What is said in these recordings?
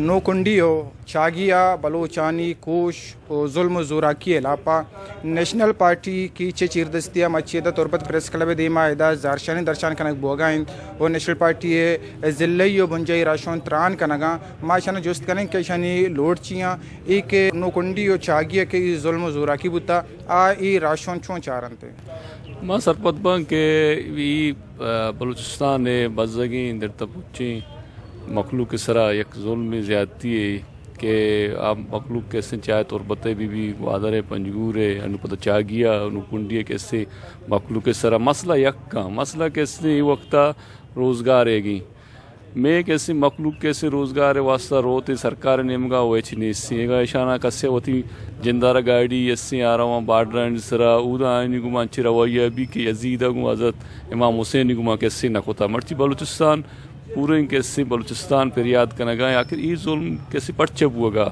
نوکنڈی و چاگی ء بلوچانی کوش و ظلم و زوراکی ء ہلاپ ء نیشنل پارٹی کیچ ء چیردستی ء مچیدہ تربت پریس کلب ء دیما ادا زہرشانی درشان کنگ بوگا انت و نیشنل پارٹی ء ضلعی و بنجاہی راہشون تران کنگا۔ ما اشانا جست کنیں کہ اشانی لوٹ چی آں، اے کہ نوکنڈی و چاگی ء کہ اے ظلم و زوراکی بوتا، آ اے راہشون چون چارنت؟ ما سرپد باں کہ اے، آ، بلوچستان ء بزگیں دردپچیں مخلوق ء سرا یک ظلم زیادتی ء کہ آ مخلوق کسے چاہے تربت ء بی بی، گوادر ء، پنجگور ء، انو پدا چاگی ء، انو کنڈی ء کسے مخلوق ء سرا مسئلہ یک آں۔ مسئلہ کسے اے وقتا روزگار ء گی۔ مئے کسے مخلوق کسے روزگار ء واسطہ روت سرکار ء نیمگا و ہچ نیستی۔ اگاں اشانا کسے وتی جندارا گاڑی یسیں آرواں بارڈرانی سرا، اودا آیانی گوما انچیں رویہ بی کہ یزید ء گوں حضرت امام حسین ء گوما کسے نہ کتا۔ مرچی بلوچستان پوریں کسے بلوچستان پریاد کنگا، آخر اے ظلم کسے پرچہ بوگا؟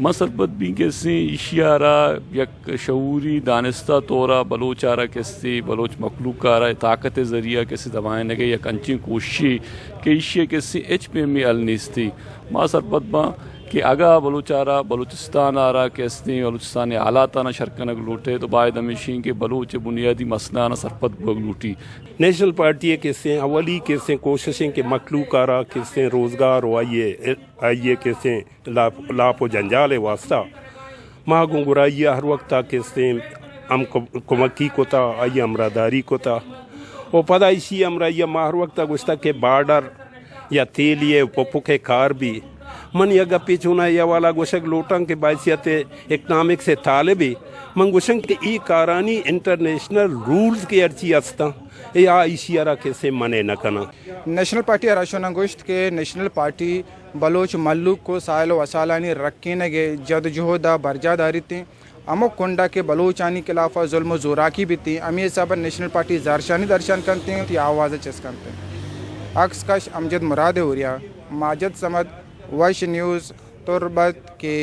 ما سرپد بیں کسے ایشی آرا یک شعوری دانستہ طورا بلوچ آرا کسے بلوچ مخلوق آرا طاقت ذریعہ کسے دبائینگے یک انچیں کوششے کہ ایشی کسے ہچ پیمیں حل نیستی۔ ما سرپد باں کہ اگاں بلوچ آرا، بلوچستان آرا کہ استیں، بلوچستان ء حالاتانا شر کنگ لوٹے تو باید ہمیشیں کہ بلوچ ء بنیادی مسئلہ آنا سرپد بوگ لوٹی۔ نیشنل پارٹی ء کہ استیں اولی کہ استیں کوششیں کہ مخلوق آرا کہ استیں روزگار و آئی ء، آئی ء کہ استیں لاپ، لاپ و جنجال ء واسطہ ما گوں گرائی ء ہر وقت ء کہ استیں ہم کم-، کمکی کتا، آئی ء ہمراہداری کتا و پدا ایشی ء ہمراہی ء ما ہر وقت ء گوشتا کہ بارڈر یا تیلی ء پپک ء کار بی۔ من یک گپے چوناہا اے حوالہ گوشگ لوٹاں کہ بحیثیت اکنامکس ء طالبے من گوشاں کہ اے کارانی انٹرنیشنل رولز کہ ہرچی ہستاں، اے آ ایشی ء را کسے منع نہ کناں۔ نیشنل پارٹی ء راہشوناں گوشت کہ نیشنل پارٹی بلوچ مھلوک ء ساحل ء وسائلانی رکینگ ء جدوجہد ء برجاہ داریت انت۔ ہمک کنڈ ء کہ بلوچانی خلاف ء ظلم ء زوراکی بیت انت، ہمے حساب ء نیشنل پارٹی زہرشانی درشان کنت انت، وتی آواز ء چست کنت انت۔ عکس کش امجد مراد ء ہوریا، ماجد صمد، وش نیوز، تربت کے۔